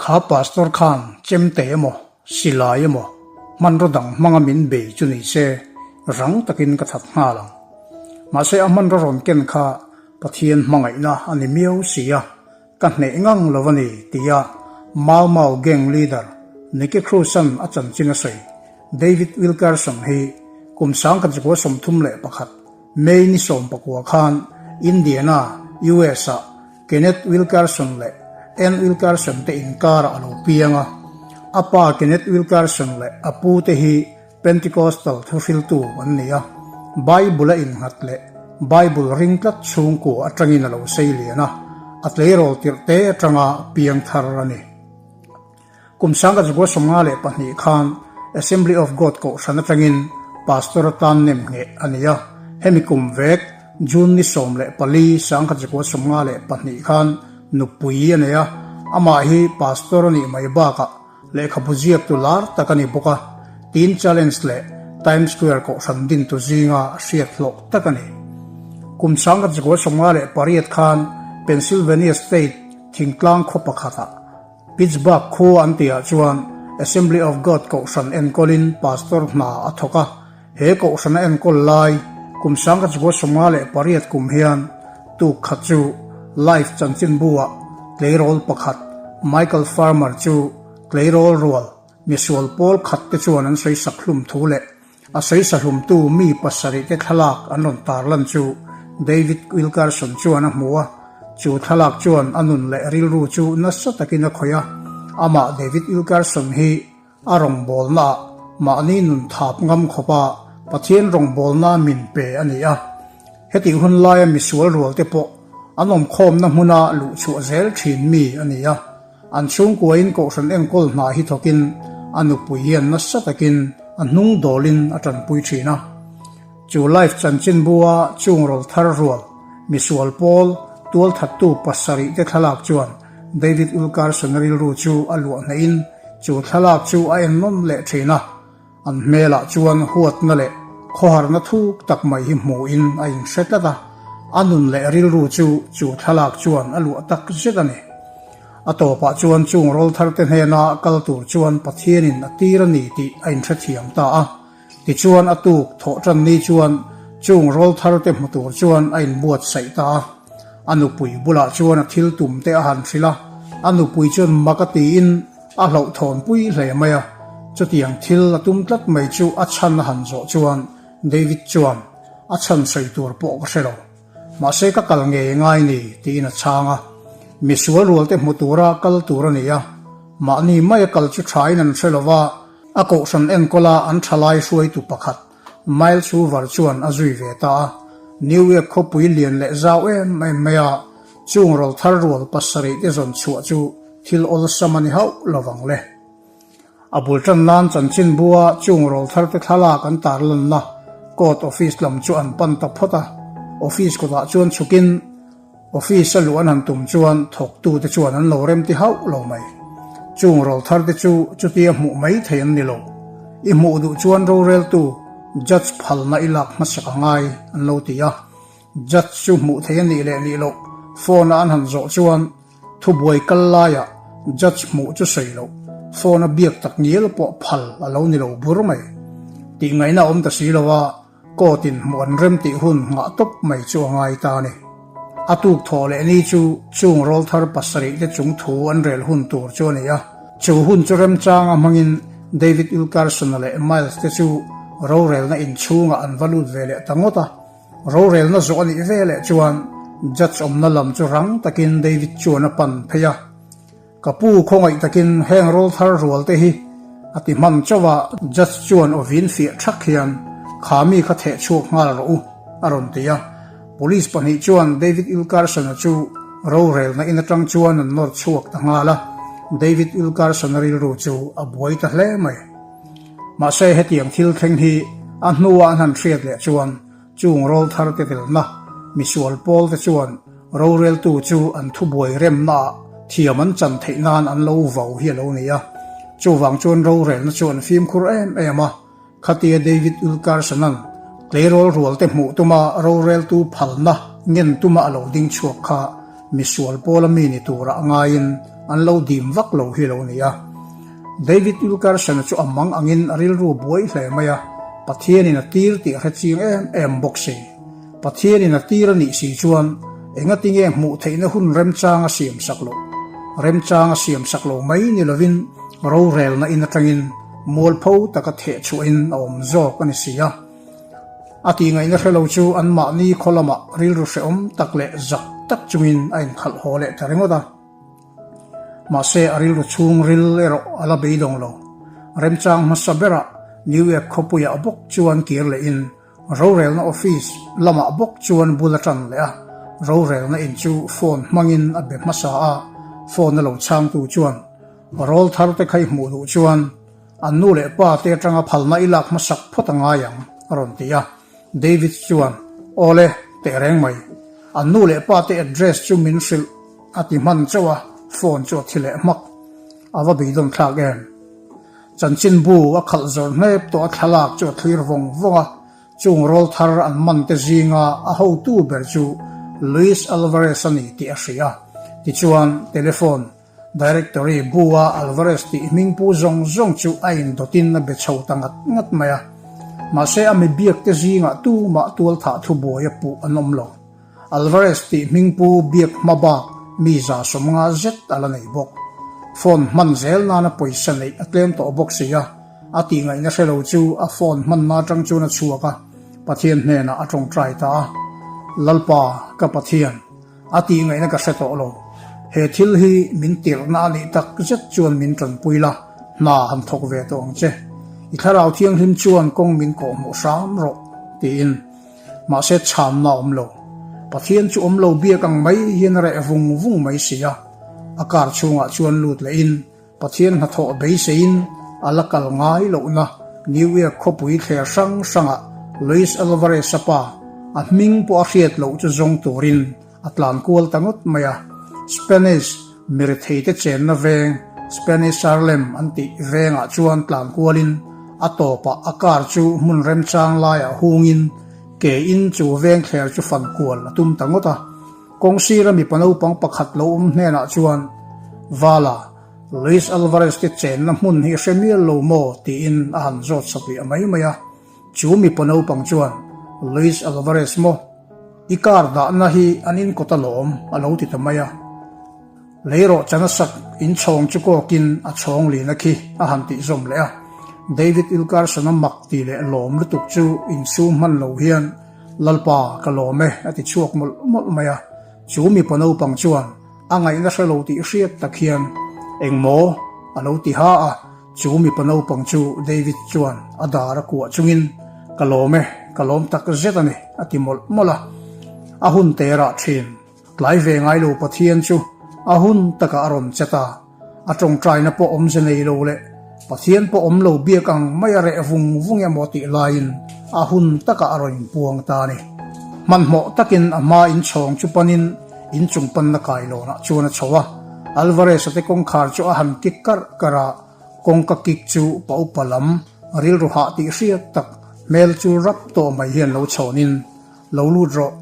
Kha pastor khan chemte emaw, silai emaw, hmanraw dang hmanga min bei chu ni se, rang takin ka that nghal ang. Mahse a hmanraw rawn ken kha Pathian hmangaihna a ni miau si a, ka hneh ngang lo a ni, tia Mau Mau gang leader Nicky Cruz-a'n a chanchin a sawi. David Wilkerson hi kum 1931 May ni 19 khan Indiana, US-ah Kenneth Wilkerson leh Ann Wilkerson te inkarah a lo piang a. A pa Kenneth Wilkerson leh a pu te hi Pentecostal thuhriltu an ni a, Bible a innghat leh Bible ring tlat chhungkua atangin a lo sei lian a, a tleirawl tirh te atanga piang thar a ni. Kum 1952 khan Assembly of God kohhran atangin Pastor atan nem ngheh a ni a, hemi kum vek June ni 14 1952 khan nupui a nei a, amah hi Pastor a nih mai bakah lehkhabu ziaktu lar tak a ni bawk a, Teen Challenge leh Times Square kohhran dintu zinga hriat hlawh tak a ni. Kum 1958 khan Pennsylvania State thingtlang khaw pakhatah Pittsburgh khua an tihah chuan Assembly of God kohhran enkawlin pastor hna a thawk a. He kohhran a enkawl lai kum 1958 kum hian tuk khat chu Life chanchinbu-ah tleirawl pakhat Michael Farmer chu tleirawl rual misual pawl khat te chuan an sawi sak hlum thu leh A sawi sahlumtu mi pasarih te thlalak an rawn tarlan chu David Wilkerson chuan a hmu a, chu thlalak chuan a nun leh rilru chu nasa takin a khawih a. Amah David Wilkerson hi a rawngbawlnaah mahni nun thap ngam khawpa Pathian rawngbawlna min pe a ni a. Hetih hun laia misual rual te pawh an awmkhawmna hmuna luhchhuah zel thin mi a ni a. An chhungkuain kohhran enkawl hna hi thawkin a nupui hian nasa takin a hnung dawlin a tanpui thin a. Chu Life chanchinbua chung rawl thar rual, misual pawl, tualthattu pasarih te thlalak chuan David Wilkerson rilru chu a luah hnehin chu thlalak chu a en nawn leh thin a. An hmelah chuan huatna leh khawharna thuk tak mai hi hmuhin a inhre tlat a, a nun leh rilru chu chu thlalak chuan a luah tak zet a ni. A tawpah chuan chung rawltharte hnena kal tur chuan Pathianin a tir a ni tih a inhrethiam ta a. Tichuan a tuk thawh tan ni chuan chung rawltharte hmu tur chuan a inbuatsaih ta a. A nupui bulah chuan a thil tumte a han hrilh a, a nupui chuan mak a tiin, A hlauhthawnpui hle mai a, chutiang thil a tum tlat mai chu a chhan a han zawh chuan David chuan, A chhan sawi tur pawh ka hre lo. Mahse ka kal ngei ngai ni, tiin a chhang a. Misual rualte hmu tura kal tur a ni a, mahni maia kal chu thain an hre lo va, a kohhran enkawla an thalai hruaitu pakhat Miles Hoover chuan a zui ve ta a. New York khawpui lian leh zau em em maia chung rawlthar rual pasarih te zawn chhuah chu Thil awlsam a ni hauh lo vang le. A bul tan nan chanchin bua chung rawl thar te thlalak an tarlanna court office lam chu an pan ta phawt a. Office kawtah chuan chhukin office a luh an han tum chuan thawktu te chuan an lo remti hauh lo mai. Chung rawl thar te chu chutia hmuh mai thei an ni lo. I hmuh duh chuan roreltu judge phalna i lak hmasak a ngai an lo ti a. Judge chu hmuh thei a nih leh nih loh phone a an han zawh chuan Thubuai kal laiah judge hmuh chu sawi loh, phone a biak tak ngial pawh phal a lo ni lo bur mai. Tih ngaihna a awm ta si lo a, court in hmuh an rem tih hun nghah tawp mai chu a ngai ta a ni. A tuk thawh leh ni chu chung rawl thar pasarih te chung thu an rel hun tur chu a ni a, chu hun chu remchanga hmangin David Wilkerson-a leh Miles te chu rorelna inchhungah an va lut ve leh ta ngawt a. Rorelna zawh a nih ve leh chuan judge awmna lam chu rang takin David chuan a pan phei a. Ka pu khawngaih takin heng rawl thar rual te hi a ti hman chauh a, judge chuan aw vin fiah thak hian kha mi kha theh chhuak nghal rawh u a rawn ti a. Police pahnih chuan David Wilkerson-a chu rorelna in atang chuan an nawr chhuak ta nghal a, David Wilkerson-a rilru chu a buai ta hle mai. Mahse hetiang thil thleng hi a hnua an han hriat leh chuan chung rawl thar te telna misual pawl te chuan roreltu chu an thubuai remnaah thiam an chan theih nan an lo vau hi a lo ni a. Chuvang chuan rorelna chu an fimkhur em em a. Khatia David Wilkerson-a'n tleirawl rual te hmuh tuma roreltu phalna ngen tuma a lo ding chhuak kha misual pawla mi ni tura a ngaiin. an lo dim vak lo hi lo ni a. David Wilkerson-a chu a mang angin a rilru buai hle mai a, Pathianin a tir tih a hre chiang em em bawk si. Pathianin a tir a nih si chuan engati nge hmuh theihna hun remchang a siam sak loh? Remchang a siam sak lo mai ni lovin rorelna in atangin mualpho taka theh chhuahin a awm zawk a ni si a. A tihngaihna hre lo chu anmahni khaw lamah rilru hrehawm tak leh zak tak chungin a inkhalh haw leh ta ringawt a. Mahse a rilru chhungril erawh a la beidawng lo. Remchang hmasa berah New York khawpuiah bawk chuan kir lehin Rorelna office lamah bawk chuan bul a tan leh a, rorelna in chu phone hmangin a be hmasa a, phone a lo chhangtu chuan rawl thar te kha i hmuh duh chuan an nu leh pa te atanga phalna i lak hmasak phawt a ngai ang a rawn ti a, David chuan Awle, teh reng mai, an nu leh pa te address chu min hrilh a ti hman chauh a, phone chu a thi leh hmak, a va beidawn thlak em? Chanchinbu a khalh zawr hnep tawh a thlalak chu a thlir vawng vawng a, chung rawl thar an man te zinga a hotu ber chu Luis Alvarez a ni tih a hria. Tichuan, telephone directory bu-a Alvarez tih hmingpu zawng zawng chu a indawtin a be chho ta ngat ngat mai a. Mahse, a mi biak te zingah tumah tualthah thubuai a puh an awm lo. Alvarez tih hmingpu biak hma bak mi 150 zet a la nei bawk. Phone hman zel nana pawisa neih a tlem tawh bawk si a, a tihngaihna hre lo chu a phone hmanna atang chuan a chhuak a, Pathian hnenah a tawngtai ta a, Lalpa, ka Pathian, a tihngaihna ka hre tawh lo. He thil hi min tirhna a nih tak zet chuan min tanpui la, hna han thawk ve tawh ang che. I thlarau thianghlim chuan kawng min kawhhmuh hram rawh, tiin. Mahse chhamna a awm lo. Pathian chu awm lo biak ang mai hian a reh vung vung mai si a. A car chhungah chuan lut lehin Pathian hnathawh beiseiin a la kal ngai lohna New York khawpui thler hrang hrangah Luis Alvarez-a pa, a hming pawh a hriat loh chu zawng turin a tlan kual ta ngawt mai a. Spanish miretheite chenna veng, Spanish Harlem an tih vengah chuan tlan kualin a tawpah a car chu hmun remchang laiah hungin ke in chu veng thler chu fan kual a tum ta ngawt a. Kawng sira mipa naupang pakhat lo awm hnenah chuan, Vala, Luis Alvarez te chenna hmun hi hre mial lo maw? tiin a han zawt satliah mai mai a. Chu mipa naupang chuan, Luis Alvarez maw? I car dahna hi an inkawt alawm, a lo ti ta mai a. Leirawh chana sak inchhawng chu kawkin a chhawng lina khi a han tih zawm leh a. David Ilkarsona mak ti leh lawm lutuk chu insum hman lo hian, Lalpa, ka lawm e, a ti chhuak mawlh mawlh mai a. Chu mipa naupang chuan a ngaihna hre lo tih hriat tak hian, Engmaw? a lo ti ha a. Chu mipa naupang chu David chuan a dar a kuah chungin, Ka lawm e, ka lawm tak zet a ni, a ti mawlh mawlh a. A hun te rah thin. Tlai ve ngai lo Pathian chu a hun takah a rawn che ta. A tawngtaina pawh awmze nei lo leh Pathian pawh awm lo biak ang mai a reh vung vung emaw tih laiin a hun takah a rawn inpuang ta a ni. Hmanhmawh takin a hma inchhawng chu panin inchung panna kailawnah chuan a chho a. Alvarez-a te kawngkhar chu a han kik karh karh a, kawngka kik chu pa upa lam rilru hah tih hriat tak hmel chu rap tawh mai hian lo chhawnin, Lo lut rawh,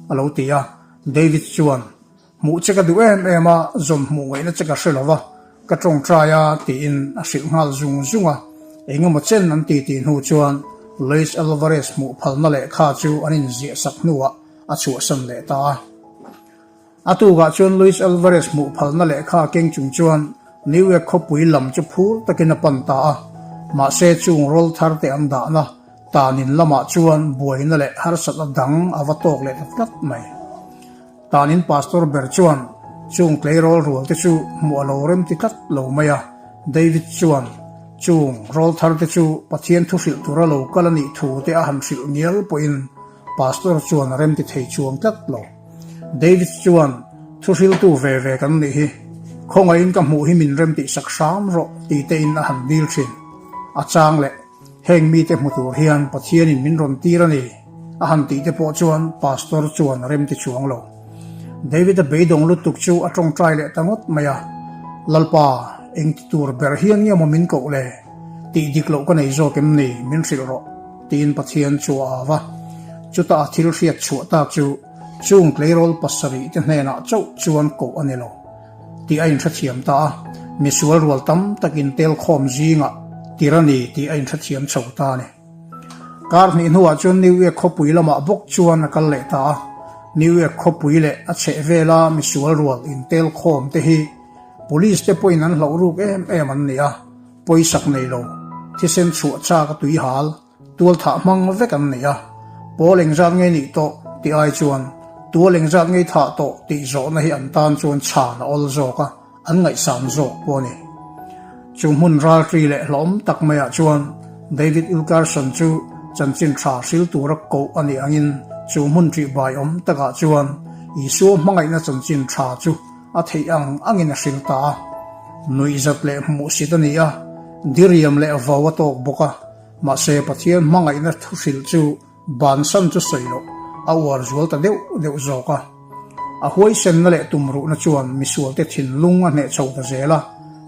a lo ti a. David chuan, Hmuh che ka duh em em a, zawm hmuh ngaihna che ka hre lo va, ka tawngtai a, tiin a hrilh nghal zung zung a. Engemaw chen an ti tih hnu chuan Luis Alvarez hmuh phalna lehkha chu an inziah sak hnuah a chhuahsan leh ta a. A tukah chuan Luis Alvarez hmuh phalna lehkha keng chung chuan New York khawpui lam chu phur takin a pan ta a. Mahse chung rawl thar te an dahna tanin lamah chuan buaina leh harsatna dang a va tawk leh ta tlat mai. Tanin pastor ber chuan chung tleirawl rual te chu hmuh a lo rem ti tlat lo mai a. David chuan chung rawl thar te chu Pathian thu hrilh tura lo kal a nih thu te a han hrilh ngial pawhin Pastor chuan a rem ti thei chuang tlat lo. David chuan, Thu hriltu ve ve kan nih hi. Khawngaihin ka hmuh hi min rem tih sak hram rawh ti tein a han dil thin. A chang leh, Heng mite hmu tur hian Pathianin min rawn tir a ni, a han tih te pawh chuan Pastor chuan a rem ti chuang lo. David-a beidawng lutuk chu a tawngtai leh ta ngawt mai a, Lalpa, eng ti tur ber hian nge maw min koh le? Tih dik loh ka nei zawk em ni? Min hrilh rawh. Tiin Pathian chu a au a. Chutah a thil hriat chhuah tak chu chung tleirawl pasarih te hnenah chauh chuan koh a ni lo. tih a inhrethiam ta a, misual rual tam tak intelkhawm zingah tir a ni tih a inhrethiam chho ta a ni. Kar hnih hnuah chuan New York khawpui lamah bawk chuan a kal leh ta a, New York khawpui leh a chhehvela misual rual intelkhawm te hi Police te pawhin an hlauh ruk em em an ni a, pawisak nei lo, thisen chhuah chak a tui hal, tualthah hmang vek an ni a, pawl engzat ngei nih tawh tih ai chuan tual engzat ngei thah tawh tih zawhna hi an tan chuan chhan a awl zawk a, an ngaihsan zawk pawh a ni. Chu hmun ralṭi leh hlawm tak maiah chuan David Wilkerson chu chanchin tha hril tura koh a nih angin chu hmun ṭihbai awm takah chuan Isua hmangaihna chanchin tha chu A theih ang angin a hril ta a, nuihzat leh hmuhsit a ni a, diriam leh vau a tawk bawk a, mahse Pathian hmangaihna thu hrilh chu bansan chu sawi loh a uar zual ta deuh deuh zawk a. A huaisenna leh tumruhna chuan misualte thinlung a hneh chho ta zel a,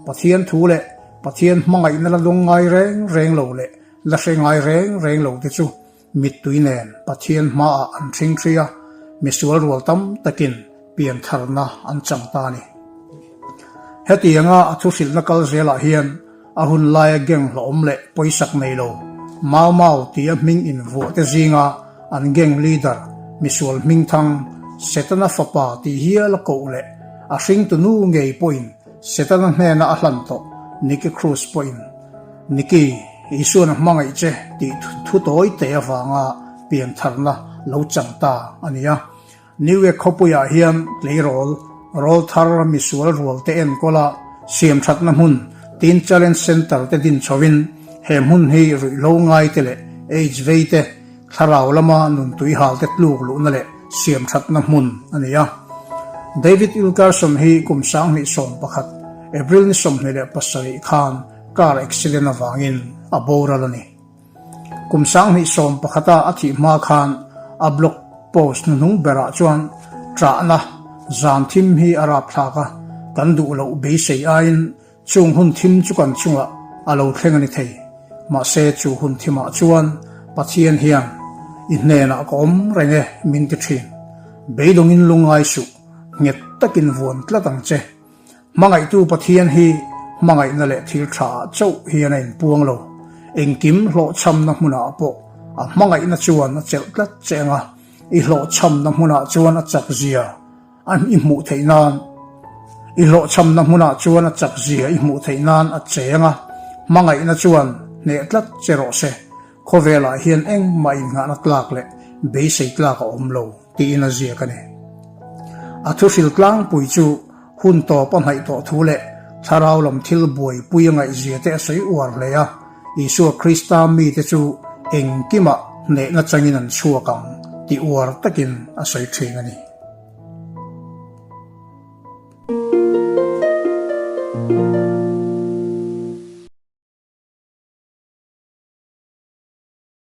Pathian thu leh Pathian hmangaihna la lung ngai reng reng lo leh la hre ngai reng reng lo te chu Mittui nen Pathian hmaah an ṭhingṭhi a, misual rual tam takin piantharna an chang ta a ni. Hetianga a thuhrilhna kal zelah hian a hun laia gang hlawhawm leh pawisak nei lo, Mau Mau tia hming invuahte zinga an gang leader, misual hmingthang, Setana fapa tih hial a koh leh a hringtunu ngei pawhin Setana hnena a hlan tawh Nicky Cruz pawhin Nicky, Isuan a hmangaih che tih thu tawi te avanga piantharna lo chang ta a ni a. New York khawpuiah hian tleirawl, rawl thar, misual rual te enkawl a, siamthatna hmun, Teen Challenge Center te din chhovin he hmun hi ruihhlo ngai te leh aids vei te, thlarau lama nuntui hal te tluk luhna leh siamthatna hmun a ni a. David Wilkerson hi kum 2011, April ni 27 khan Car accident avangin a boral a ni. Kum 2011 a a thih hma khan a blog post hnuhnung berah chuan ṭahna zan thim hi a rapthlak a, kan duh loh beisei aiin chung hun thim chu kan chungah a lo thleng a ni thei. Mahse chu hun thimah chuan Pathian hian i hnenah ka awm reng e min ti ṭhin. Beidawngin lungngai suh, nghet takin vuan tlat ang che. Hmangaihtu Pathian hi hmangaihna leh thil tha ah chauh hian a inpuang lo. Engkim hlawhchhamna hmunah pawh a hmangaihna chuan a chelh tlat che ang a, i hlawhchhamna hmunah chuan a chak zia a i hmuh theih nan i hlawhchhamna hmunah chuan a chak zia i hmuh theih nan a cheng a, hmangaihna chuan hneh tlat che rawh se. Khawvelah hian engmah innghahna tlak leh beisei tlak a awm lo tiin a ziak a ni. A thuhril tlangpui chu hun tawp a hnaih tawh thu leh thlarau lam thil buaipui a ngaihzia te a sawi uar hle a, Isua Krista mite chu engkimah hnehna changin an chhuak ang tih uar takin a sawi thin a ni.